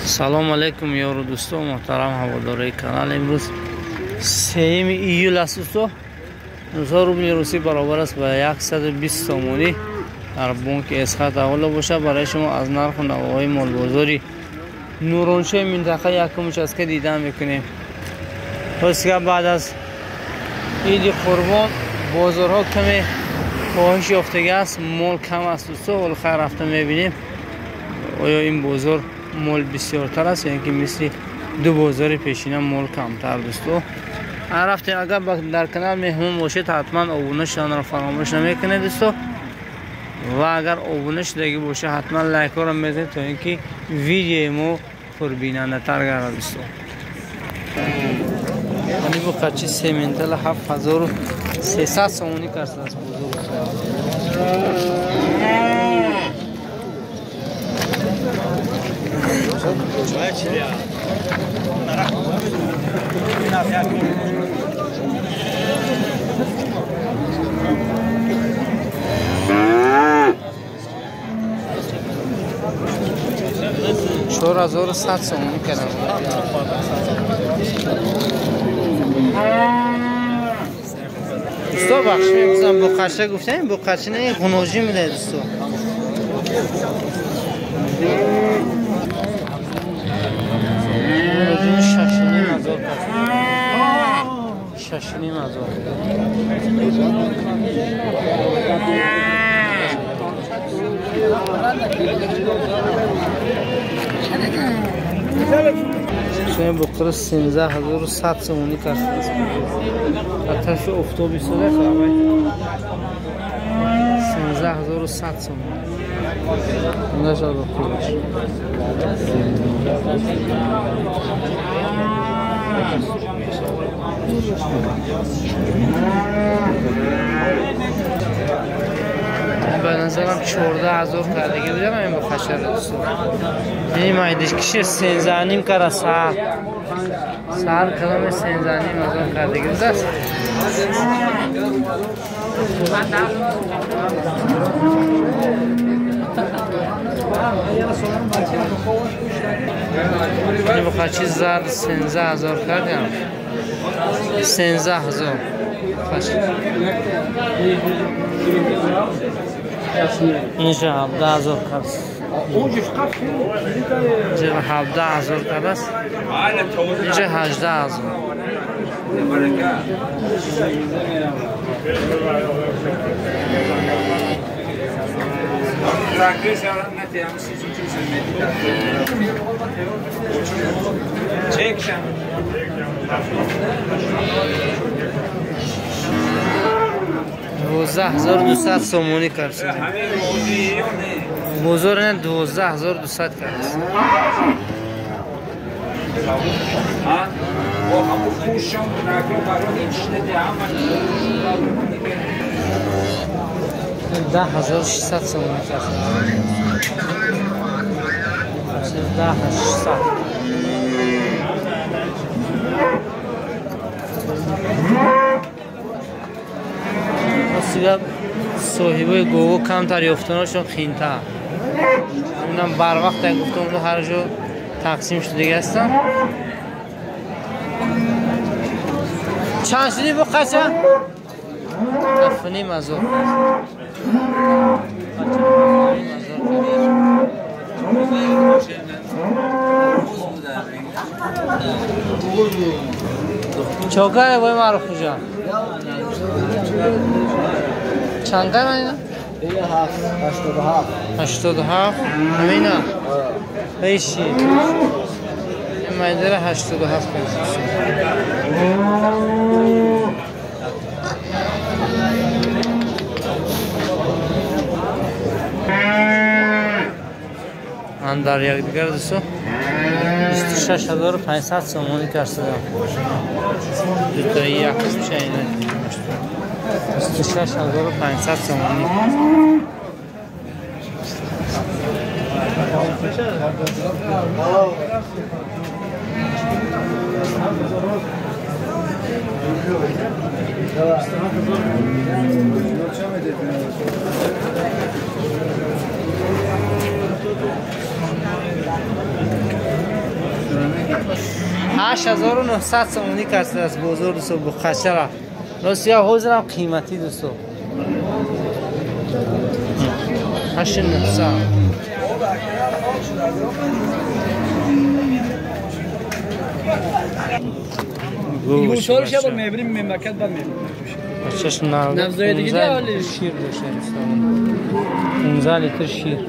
Салом алейкум ёру дӯсто, муҳтарам ҳаводорои канал. Имрӯз 3 июл аст, дӯсто. 9 рубли русӣ баробар аст ба 120 сомонӣ дар бонки Эсхат ҳавола бошад. Барои шумо аз нарху навоҳои молбозори Нуроншои минтақа якум участка дидан мекунем. Ростига баъд аз иди Қурбон бозорҳо каме коҳиш ёфтагӣ аст, мол кам аст, дӯсто. Ҳоло хайр рафта мебинем, оё ин бозор мол бисёртар аст ё ин ки мисли ду бозори пешина мол камтар, дӯсто. Рафтем, агар дар канал меҳмон бошед, ҳатман обуна шуданро фаромӯш намекунед, дӯсто. Ва агар обуна шудагӣ бошед, ҳатман лайкҳоро мезанед, то ин ки видеои мо пурбинандатар гардад, дӯсто. Ани буқачи сементала 7300 сомонӣ кардааст бозор. Чор ҳазору сад сомонӣ кардам. Дӯсто, бахш мепурсам, буқача гуфтем, буқача не, ғуноҷӣ медиҳад, дӯсто. Ғуноҷини 6,5 ҳазор кас. 6,5 ҳазор. Буқира 13,100 сомонӣ кардааст. Аташи офтоби сода хабар. 13,100 сомонӣ. Нашад буқираш. Ба назарам 14,000 кардагӣ будам ин буқачаро, дӯсто. Ин майдиш киши 13,5 кара саҳар. Саҳар каломи 13,5 ҳазор кардагӣ будааст. Ин буқачи зард 13,000 кардам. 13,000. Инҷа 17,000 кард. Инҷа 17,000 кардааст. Инҷа 18,000. 12,200 сомонӣ кард. Бозор не 12,200 кард. 10,600 сомонӣ кард. 10,600. Соҳибои гово камтар ёфтанашон хинтар. Инам барвақт як гуфтам, ҳар ҷо тақсим шудагӣ ҳастанд. Чанд шуди буқача? 7,5 ҳазор. Чокае вой маъруф хуҷа? Чанд кара ина? 87. Ҳамина? Ҳеши. Ин майдара 87 кара. Ан дар якдигар, дӯсто, 26,500 сомонӣ кардам. Дутаи як қисмша ина 26,500 сомонӣ. 8900 сомонӣ кардааст бозор дӯсто буқачара. Ростия ҳозирам қиматӣ дӯсто. 8900. گوشارش بار میبریم مملکت بعد میبریم. بچه‌ش 15 شیر داشته 15 لیتر شیر.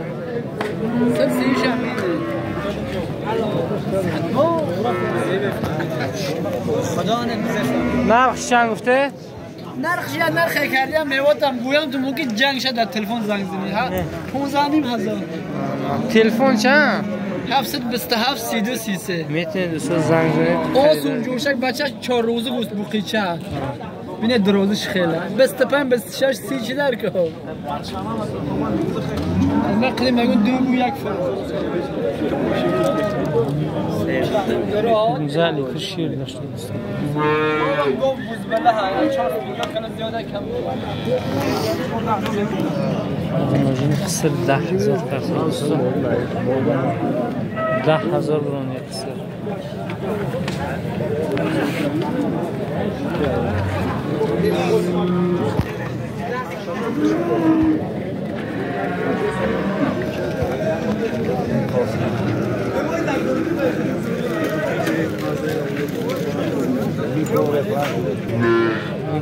نرخ چند گفته؟ نرخ یا نرخ کردیم میواتم گویم تو موقع جنگ شد در تلفن زنگ زنی ها 15,500. تلفن چند؟ 727 32 33. میتونید دوستا زنگ زنید. آسون جوشک بچه 4 روزه گوست بوقیچه بینه دروزش خیلی 25 26 30 چی در که از من قدیم مگون 2 بو 1 فرق 15 لیتر شیر داشته دوستا. گفت بوزبله ها 4 کنه زیاده کم. قصر 10,000 قصر 10,000 برونی قصر.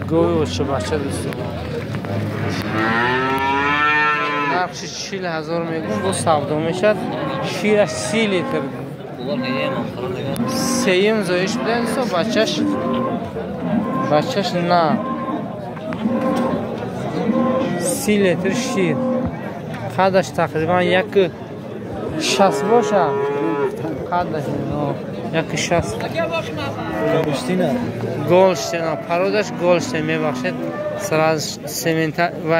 گوی و چه بچه دوست نرخش 40,000 میگم با سودا میشد. شیرش 30 لیتر سیم زایش بوده دوستا. بچهش نه 30 لیتر شیر. قدش تقریبا 1.60 باشه. قدش 1.60. گولشتینا پرودش گولشتین میبخشید. سراز سمنت و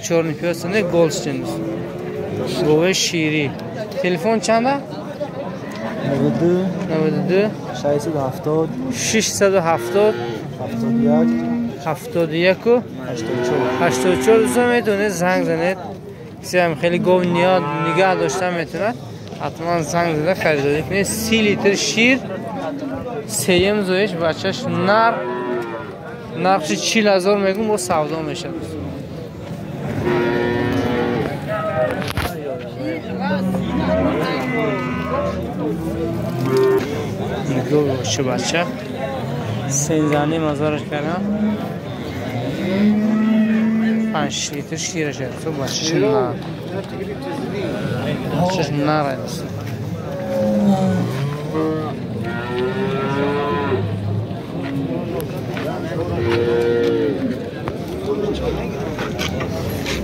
چورنی پیاز نه گولشتین. گوه شیری. تلفن چنده؟ 92 670 670 71 71 84. دوستان میتونه زنگ زنید. کسی هم خیلی گوه نگه داشته میتونه حتما زنگ زده خریداری کنید. 30 لیتر شیر سیم زایش بچهش نر نرخش 40,000 میگم با سودا میشه. نگاه چه بچه 13,500 کردم. 5 لیتر شیرش تو بچهش نر بچهش نر است.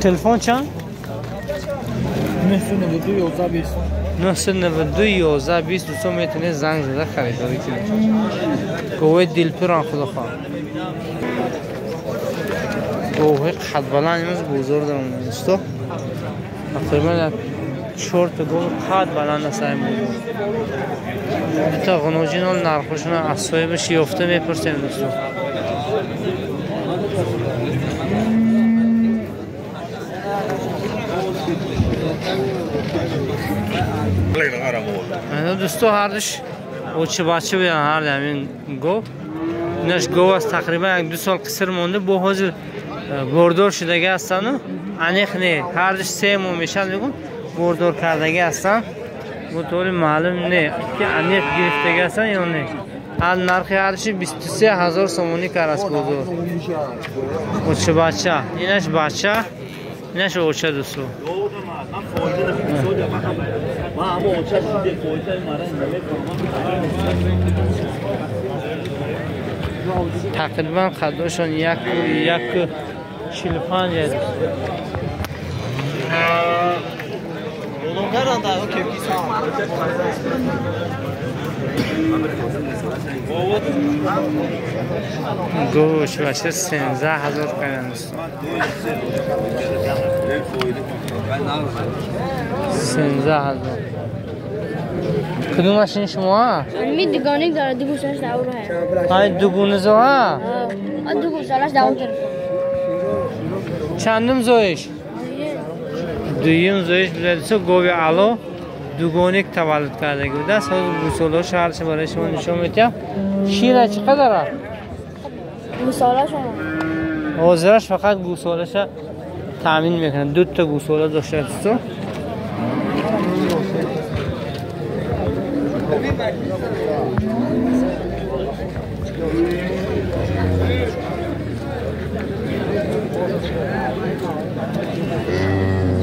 تلفن چند؟ 992 11 20. 992 11 20. دوستان میتونه زنگ زده خریداری کنید. گوه دلپران خدا خواه. گوه قد بلند امروز بزرگ دارم دوستا. تقریبا 4 تا گوه قد بلند است این بزرگ. دو تا غنوجین هم نرخشون از صاحبش یافته میپرسیم دوستا. دوستا هردش اوچه بچه بیان هر همین گو اینش گو است تقریبا 1-2 سال قصر مونده با حاضر بردار شدگی هستن و انیق نه هردش 3 ماه میشن میگم بردار کردگی هستن با طور معلوم نه که انیق گرفتگی هستن یا نه. هر نرخ هردش 23,000 سومونی کار است بزرگ. اوچه بچه اینش بچه اینش اوچه دوستو. تقریبا قدشون 1.45 است. گوش بچه 13,000 کردن دوستان. 13,000. کدوم ماشین شما؟ می دوگانه داره دو گوشش دوره. های دوگونه زوا؟ دو گوشش دوره. چندم زایش؟ دویم زایش بوده دوستان. گوی علو دوگانیک تولد کرده بوده است. گوساله هرچه برای شما نشون میدم. شیر چقدر است؟ گوساله شما حاضرش فقط گوساله‌ش تامین میکنه. دو تا گوساله داشته است.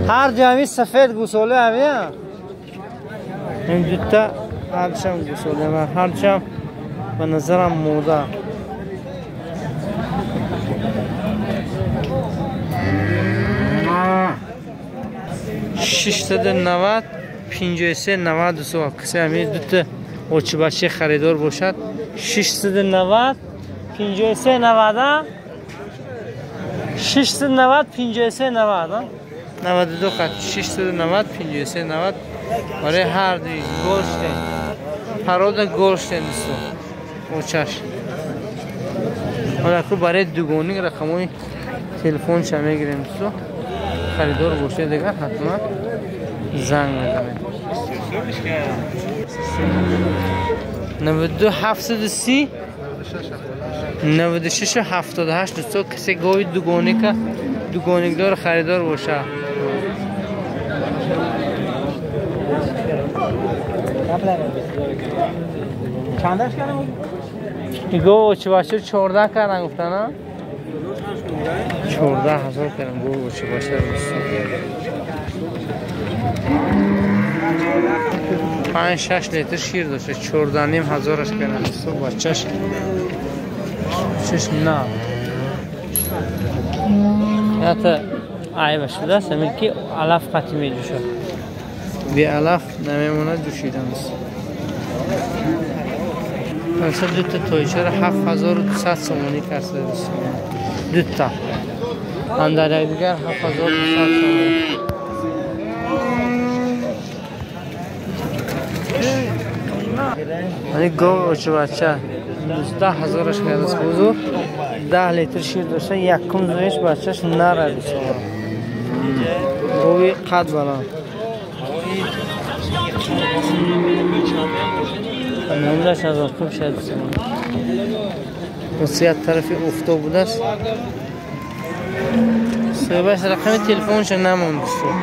هر جمعی سفید گوساله همیه. این دوتا هرچم گوساله من هرچم به نظرم موده. 690 53 92 کسی همین دوتا اوچی بچه خریدار باشد. 690 53 90 690 53 90 92 خط 690 53 90 برای هر دوی گلشتین پراد گلشتین دوستو اوچش. حالا که برای دوگانی رقمای تلفن شما میگیریم دوستو. خریدار باشه دیگه حتما زنگ میزنیم. 92 730 96 78 دوستو کسی گاوی دوگانی که دوگانیک دار خریدار باشه. چندش کردم؟ گو چه باشه 14 کردن گفتن ها؟ 14,000 کردن گو چه باشه 5-6 لیتر شیر داشته. 14,500 کردن دوستو. بچه‌ش چش نه حتی عیبش بوده است همین که علف قطعی می جوشد. بی علف نمیمونه جوشیدن است. مثلا دو تا تویچه رو 7200 سومانی کرده دوستان. دو تا اندر دیگر 7200 سومانی. یعنی گاو اوچه بچه 19,000 کرده است. بزرگ 10 لیتر شیر داشته. یکم زایش بچهش نره دوستان. گاوی قد بلند. نمونهش از خوب شد دوستان. وصیت طرفی افتاب بوده است. صاحبش رقم تلفنش نموند دوستان.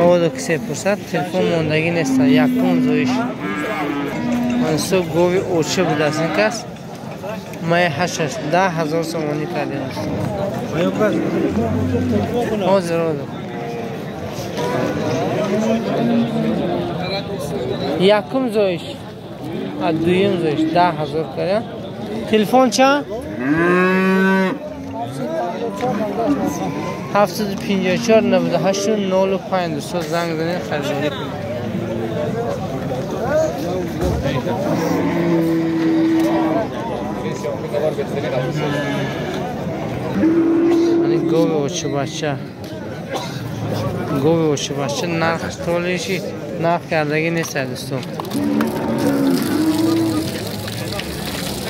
آوازو کسی پرسد تلفن ماندگی نیست. یکم زایش منصوب گاوی اوچه بوده است. این کس مای 8 10,000 سومانی کردیم دوستان. حاضر حاضر یکم زایش دویم زایش 10,000 کردیم. تلفن چند؟ 754 98 95 دوستان زنگ زنید خریداری کنید. یعنی گاو اوچه بچه گاو اوچه بچه نرخ تولیشی نرخ کردگی نیست دوستان.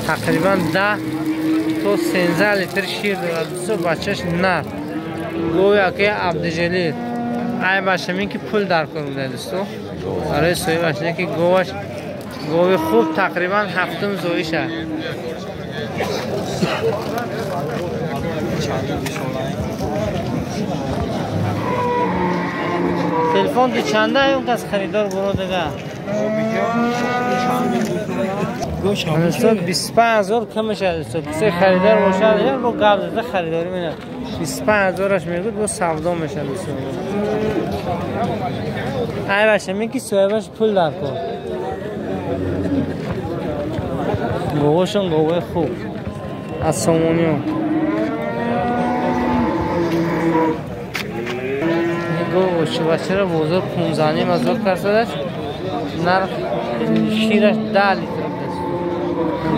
تقریبا 10 تا 13 لیتر شیر دارد دوستان. بچهش نر گاوی اکه عبدالجلیل عیبش همین که پول در کار بوده دوستان. برای صاحبش نه که گاوش گاوی خوب تقریبا هفتم زایشه. تلفن دو چنده اون کس خریدار برو دیگه. دوستان 25,000 کمش است. کسی خریدار باشه دیگه با قبض زده خریداری میده. 25,000ش میگه با سودا میشه دوستان. ای باشه میگی صاحبش پول در کن. گوشون گوه خوب از سومونیون. گو بچه را بزرگ 15,500 کرده. نرخ شیرش 10 لیتر است.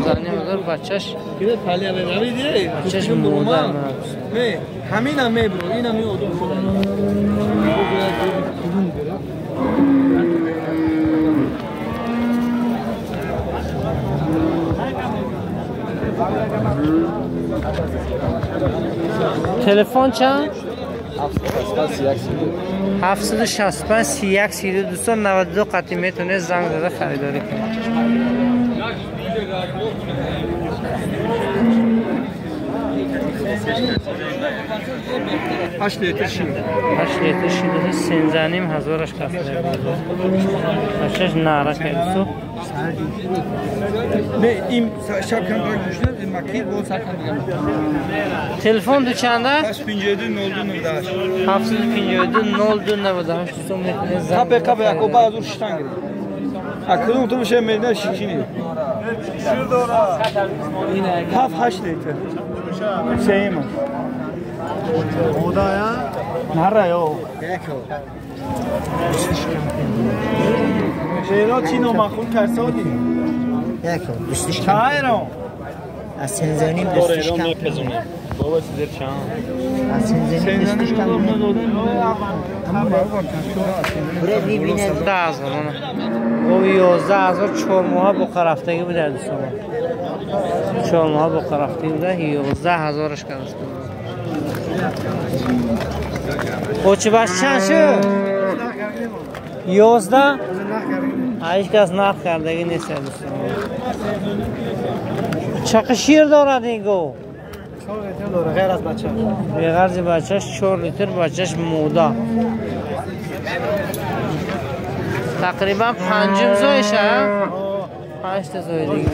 15,500 بچهش بچهش موده. همین هم میبرو این هم میادم شده. تلفن چند؟ 765 31 32 دوستان 92 قطعی میتونه زنگ زده خریداری کنه. 8 لیتر شیر 8 لیتر شیر 13.5 هزارش کفته. بچه‌ش ناره که نه این شب کم گوشنه این مکی بود سر کم دیگه. تلفن دو چنده؟ 757 02 98 757 02 98 دوستان میتونه زنگ کپ کپ یکو بعد از شتان گیره. اکلون تو میشه میدن شیکینی. شیر داره. 7 8 لیتر. سیم. خدایا نره یو. چرا چی نامخون کرسادی؟ یکو دوستش کم. چایرم. از سنزانیم دوستش کم. بابا چیز چند؟ از سنزانیم دوستش کم. برو میبینه. 10,000 او 11,000 4 ماه بخار رفتگی بوده دوستان. 4 ماه بخار رفتگی بوده 11,000ش کرد. قوچی باش چند شد؟ 11؟ هیچ کس نرخ کردگی نیست دوستان. چقدر شیر دارد این گو؟ 4 لیتر داره غیر از بچه‌ش. غیر از بچه‌ش 4 لیتر بچه‌ش مودا. تقریبا 5 زایشه. 5 تا زای دیگه.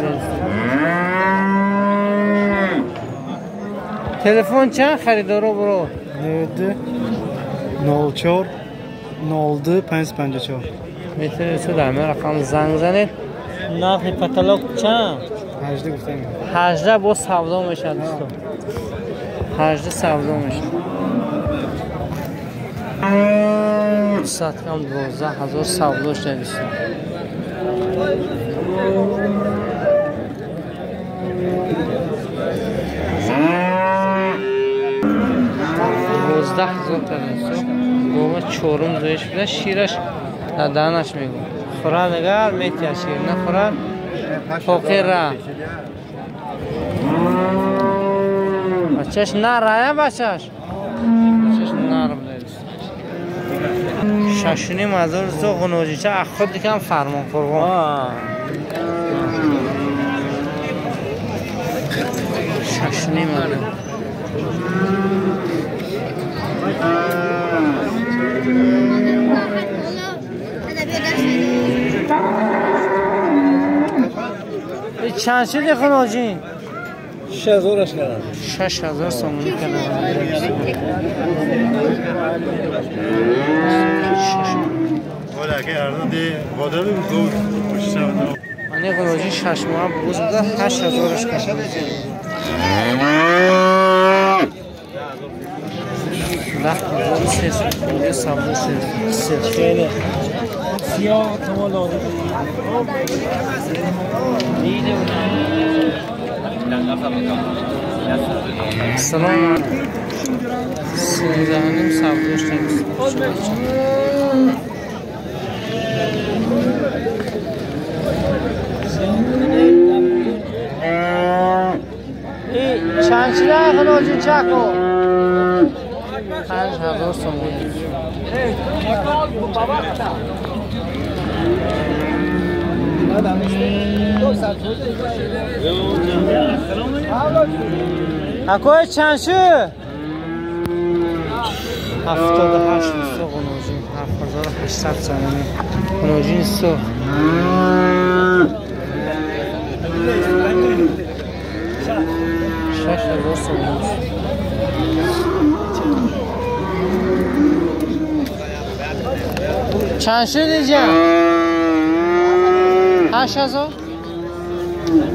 تلفن چند خریدارو برو؟ 92 04 02 554. میتونید تو در رقم زنگ زنید. نرخ پتلاک چند؟ 18 گفتم. 18 با سودا میشه دوستان. 18 سودا میشه. 100 کم 12,000 سودا شده دوستان. 12,000 تا گومه چهارم زایش بوده شیرش در دهنش میگو خورد اگر میتیه شیر نخورد فقیر را بچهش نره بچهش بچهش نر بوده 6,500 سو غنوجیچه از خود دیگه هم فرمان قربان 6,500. چند شدی خناجی؟ 6,000 کردم. 6,000 سومونی کردم. من خناجی 6 ماه بوز بوده 8,000 کردم. 10,300 سودا سه. سیاه تمام داده. سلام. 13.5 سودا شد. ای چند چیله خناجی چکو؟ 5,000 سومونی. اکوی چند شد؟ 78 سو قنوجین 7800 سومونی قنوجین سو 6,000 سومونی. چند شد اینجا؟ 8,000؟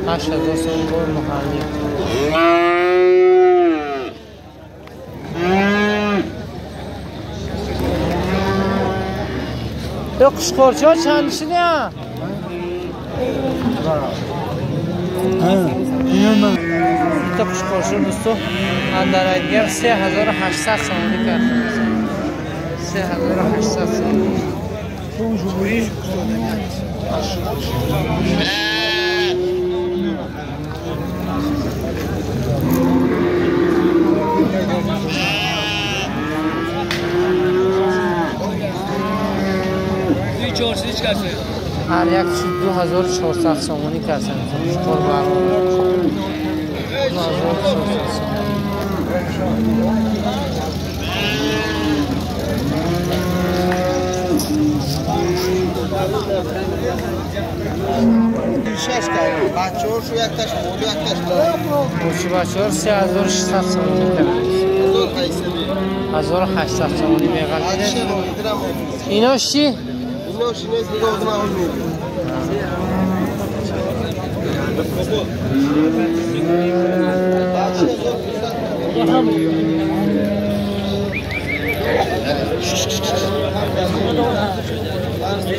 8,000 سومونی بار محلی. قشقورچه ها چند شده ها؟ تا قشقورچه دوستو اندر 3,800 سومونی کرد. 3,800 سومونی. هر یک 2400 سومونی کردن. قشقور برابر 2400 سومونی. شش کردم بچه‌ها شو یک تاش بود یک تاش بود. بچه‌ها 3600 سومونی کردن. 1800 سومونی می‌غلطه. ایناش چی؟ ایناش نیست دیگه از من میگم.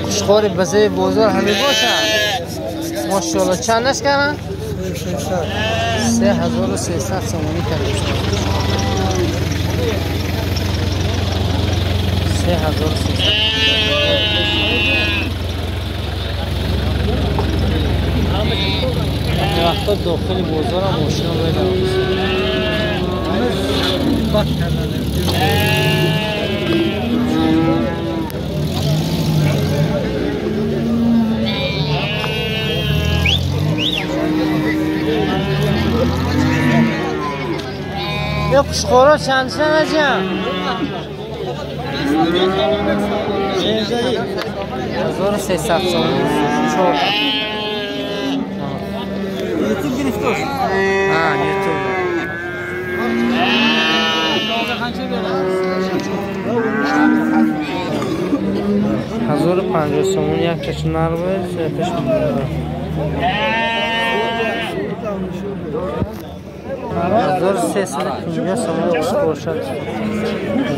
قشقور بزه بازار همه باشن. ماشاءالله چند نش کردن؟ 3300 سومونی کردن. 3300. وقتا داخل بازار هم ماشینا باید یه قشقورا چند سن اجیم؟ 1300 سومونی. 4 یوتیوب گرفتوش. ها یوتیوب. 1050 سومونی یک تش نرمه، سه تش 1350 سومونی قشقور شد.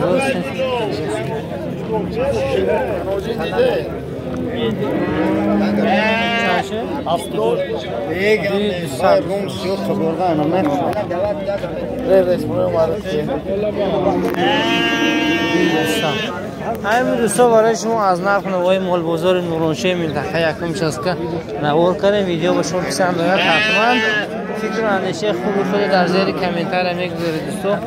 1350. همین دوستا برای شما از نرخ نوای مال بازار نورانشه منطقه یکم که نوار کردیم. ویدیو با شما پسند آید حتما فکر و اندیشه خوب خود در زیر کامنتار میگذارید دوستا.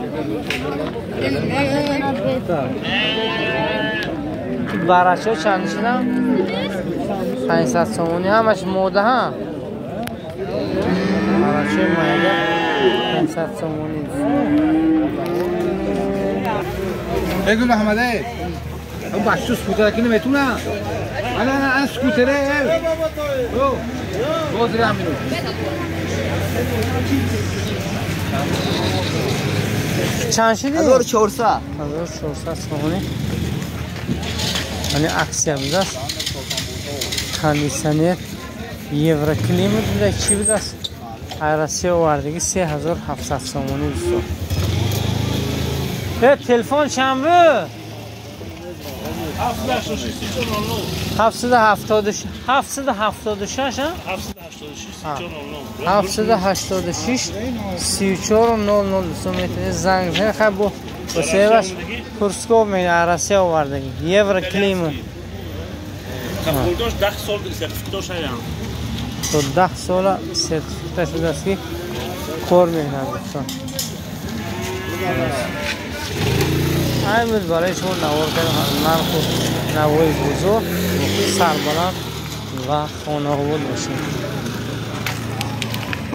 برچه چند شدم؟ 500 سومونی همش موده ها. برچه مایده 500 سومونی. بگو محمده اون بچه سکوتر که نمیتونه. انا سکوتره. او باز راه میرو. چند شدی؟ 1400. 1400 سومونی. یعنی aksiya будааст. Кондитсионер Евроклимат буда чӣ будааст? Россия овардагӣ 3700 сомонӣ дӯстон. Телефон чанд буд? 776 786 3400 дӯстон метавонед занг бизанед. Хай бо себаш Курсков мегӯяд Россия овардагӣ Евроклимат. 10 сол сертификат шаям. То 10 сола сертификат шудааст ки кор мекунад дӯстон. Ҳамин барои шумо навор кардам нарху навои бозор, сарбаланд ва хонаобод бошед.